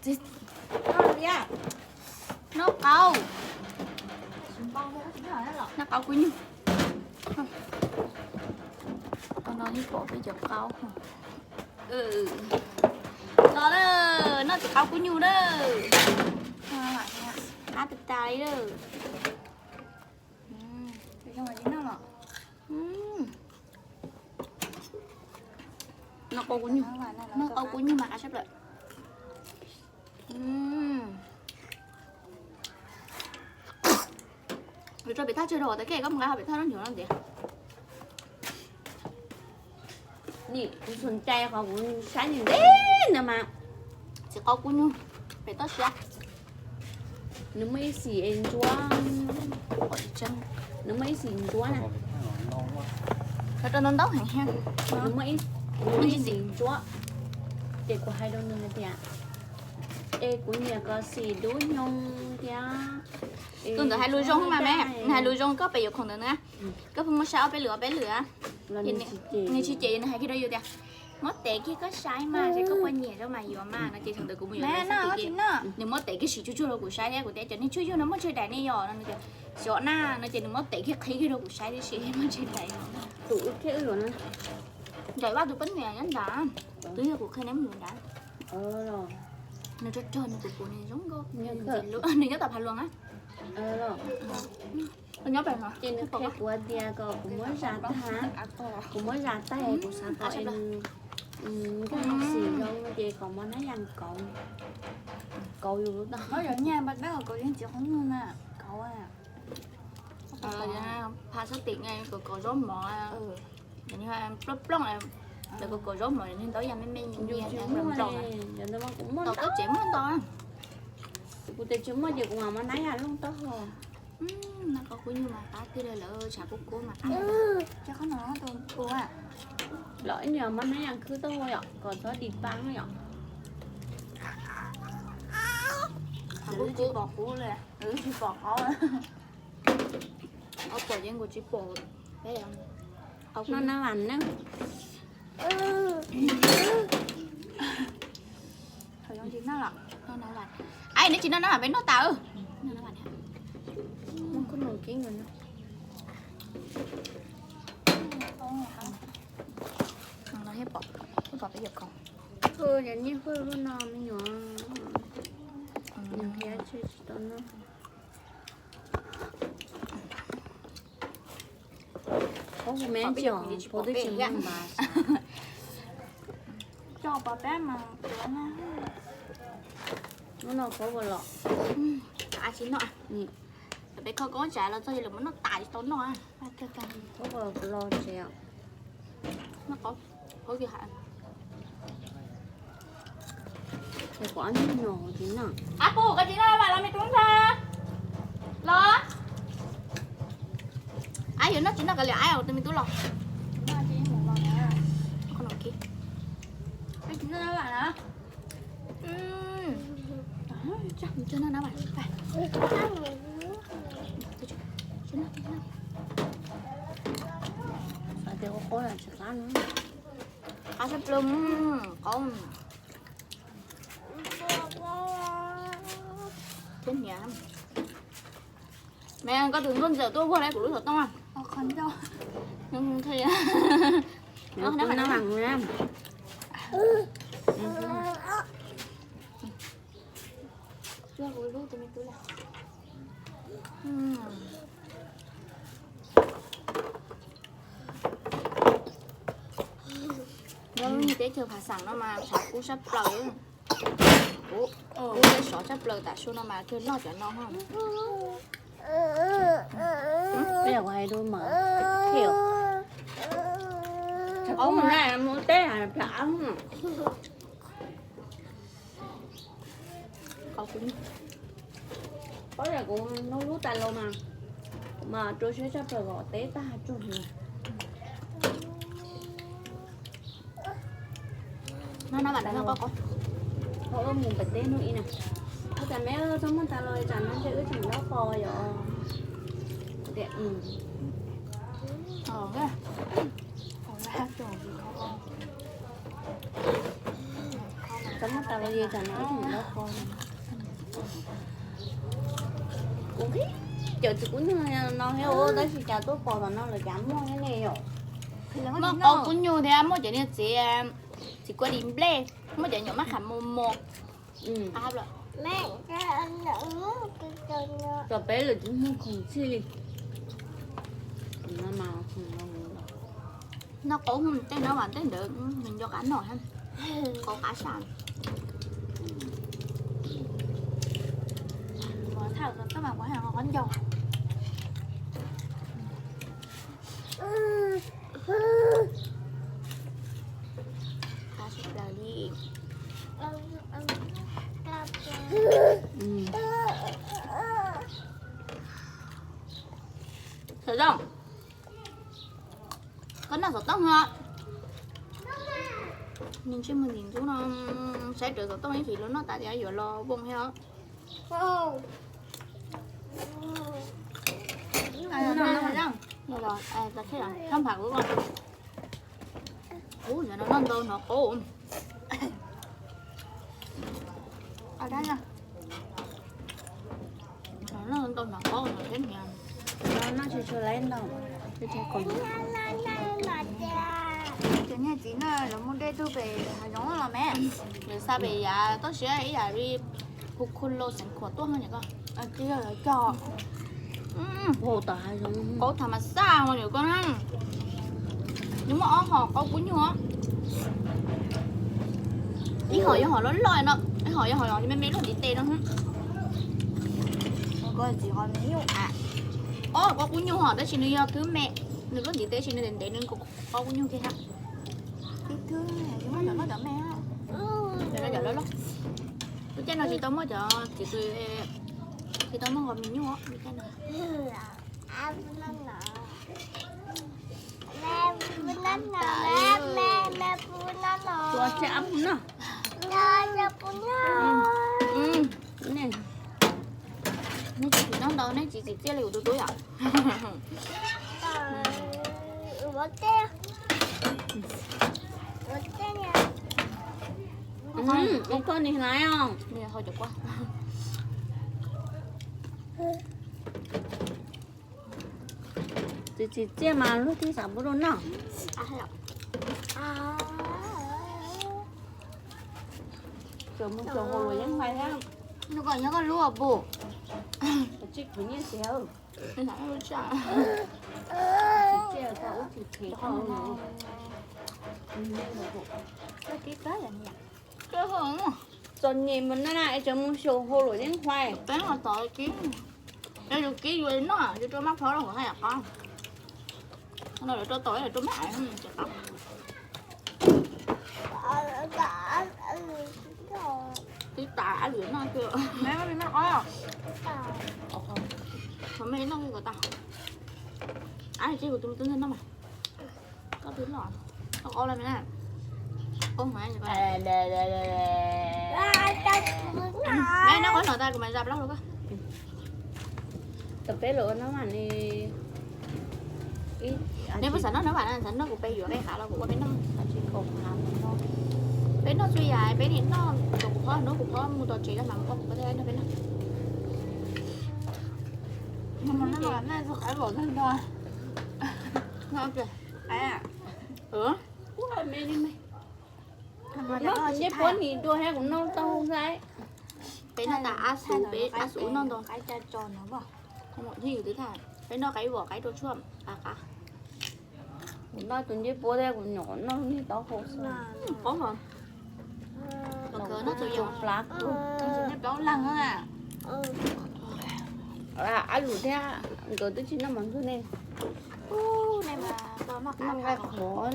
Noj qaub, noj qaub kub nyuj. Qhov no yeej pom peb cov qaub. Los na, noj cov qaub kub nyuj na. Qab tas tas li lawm. Noj qaub kub nyuj, noj qaub kub nyuj mas qab sab plaws. Yuav tso pem thaj tsawg rau, tas kej koj mus nqa pem thaj rau ncuav no ntiav. Nim kuv xum cai qhov kuv saib ntev ntev ntawd mas txiv qaub kub nyuj pem toj siab. Nws muaj ib xim es ntsuab, nws muaj ib xim ntsuab na. Nws muaj ib xim ntsuab, ces kuv hais rau nws hais tias, es kuv nyiam kom xim dub nyoog thiab. Tus ntawd hais lus zoo mas me, nws hais lus zoo, koj pem yuav khoom ntawd na, koj pheej muab saib ob peb lwm ob peb lwm, nws tsis cem, nws hais kiag rau yus tias, muab tev kiag koj saib mas, ces koj puas nyiam rau mas yuav mas no, ces thaum ntawd kuv mus yuav, nws muab tev kiag sim tsuag tsuag rau kuv saib thiab, kuv tias cov niag tshuaj yuag no muaj tsawg daim ne yom no, nws tias xyov na no, ces nws muab tev kiag qhib kiag rau kuv saib tib si muaj tsawg daim. Tus wb qhia wb yuav no, Nraim Vaj tus poj niam nyob nrad, twb yog kuv qhia neb mus yuav nrad. Nws rog rog, nws tus puav nws zoo nkauj, nws nyob tom Phav Luas na. Nyob pem no ces nws qhia kuv tias kom kuv muab zas tag, kuv muab zas tag, kuv xav kom nkag xim zoo ces kom mov nab yas kauv, kauv yus lub tog. Kauv yus txiv qhov nyuj na, kauv. Pha sab tim kom kauv zaub mov, plooj plooj, lawv kom kauv zaub mov, ntaub yas me me, tau koj tsev muaj ntau. Kuv tsev tsis muaj ces kuv mam mov nab yas looj taub hau. Noj qaub kub nyuj mas qab tiag li lawm, tshav kub kub mas qab. Los ib nyuag mov nab yas khwb taub hau yom, kom txhob dim pa yom. Kub kub pom kub li, tsis pom qaub. Ob pom ces nkaus tsis pom. Noj nab vas na. Ai, neb tsis noj nab vas, peb noj tas. Pom peb yam khoom. Niaj hwj lub no me nyuam, nws hiab tsis tau noj. Qhov me tsis pom twb tsis muaj npav. Tso pov peb mas. Lub no qhuav los. Tsis noj. Peb kho koob tsav los txog lawv muab noj tas tsis tau noj. Qhuav los tsev. Noj qab, qhuav kis ha. Ces kuv ob niag no tsis noj. Ab pum, koj tsis noj nab vas los me tub ntag los? Ab yuav noj tsis noj kav liam, ab tus me tub los. Tsis noj nab vas na. Tsis noj nab vas. Xav tias ua qaub tsis qab no. Qab sab plaws qaub. Thiab hniav. Me koj tus nkauj ntxawm tuaj vuag kuv lub xov tooj. Nyob lub teb chaws Phav Xaam no mas tshav kub sab plaws. Kub, kub thiab sov sab plaws, tam su no mas kawg noj cov no. Peb hais lus mas, tshav kub mus na, mus teb plam. Paub tias kuv hnub lub tas los mas, mas rau siab tshaj plaws kom teb tag tsuag li. No no mam nrog no qo qo. Qo wb mus pem teb hnub ib na. Ua cas me txhob muaj tas los tsam no ntshe wb tseem nyob pos yom. Tias, mm. Tau muab tas los ces tsam no ib tug nyob qo. Kuv nqhis cov txiv kub nyuj no thiab ua tab sis cas tuaj pom tom no lawv cas muaj thiab ne yom. Muaj qaub kub nyuj thiab muaj cov niag txiv, txiv kua dis nplej, muaj cov nyuam mab kham mos mos. Tom peb lawm tsis muaj khoom txhij li. Noj qaub tej no mas tej ntawd nws nco qab noj, qaub qab saj. Thaj toj mas kuv haj qhov nco. Qab sab plaws li. Xov tooj, koj noj xov tooj os. Nws ntsej muag ntxim ntxub no, saib rawv xov tooj ib chim los noj tas ces yuav los voos thiab. Ub, noj ntau hnov qaub. Noj ntau hnov qaub no thiab niag. Noj tsis tshua laib ntau. Cov niag txiv no lawv mus de tug pem hav zoov los me, lawv xa pem yav toj siab ib yam li hu khu lo xeev khuam tuaj no niam ko. Tsis yog lawv cog. Qaub tham mas xaj ua niam ko na. Nws muaj ob hom qaub kub nyuj. Ib hom yog hom loj loj no, ib hom yog hom me me luaj ntiv tes no. Ob qaub kub nyuj hom tab sis nws yog thwb me, nws luaj ntiv tes sis nws ntev ntev nws qaub kub nyuj kiag. Lub caij no tsis tau muaj cov txiv, tsis tau muaj nqos mis nyuj lub caij no. Ua txiv ab pug noj. Neb tsis txiv noj ntau, neb tsis txiv txiaj li kuv tus tub yom. Ua koj nis hlais os. Txiv txiv txiaj mas luag thiaj xav pub rau noj. Cov mus cov hauv luam yeeb hlais thiab. Nws kom nyob koj lub pus. Tsis khwv nyiaj tiag. Txom nyem mus na na es cov mus xyaum hauv luam yeeb hlais. Peb los tom kib, yus kib yuav noj yus rau mab phab los hauv haj yam qab. No lawv rau tom lawv rau mab. Twb tas ab lwm noj twg, me noj twg kom tas. Ab tsis kuv tus me tub ntxawg noj mas. Koj twb noj, koj qaub los me na. Noj qab no tas kuv mam zam plaub rau koj. Tom peb lawm no mas ne. Neb puas xav noj nab vam na, xav noj kuv peb yuav qe qav los kuv ua peb noj. Peb noj txhua yam, peb nim noj, kuv phob hnub kuv phob mus tom tsev los mas kuv phob kuv phob thiaj nrog peb noj. Noj me li me. Ncej puab nim dua thiab kuv noj tau xwb. Peb noj tas ab xuv, peb ab xuv noj ntau. Yeej yus twb tham peb noj qaib vom qaib rau tshuaj qab qab. Kuv noj tus ncej puab thiab kuv nyuam qhuav noj lub niag taub hau xwb. Qoob os. Noj tus plaub leeg. Ab lus thiab nkawd twb tsis noj mov ntxuag ne. Noj nqaij qhuav.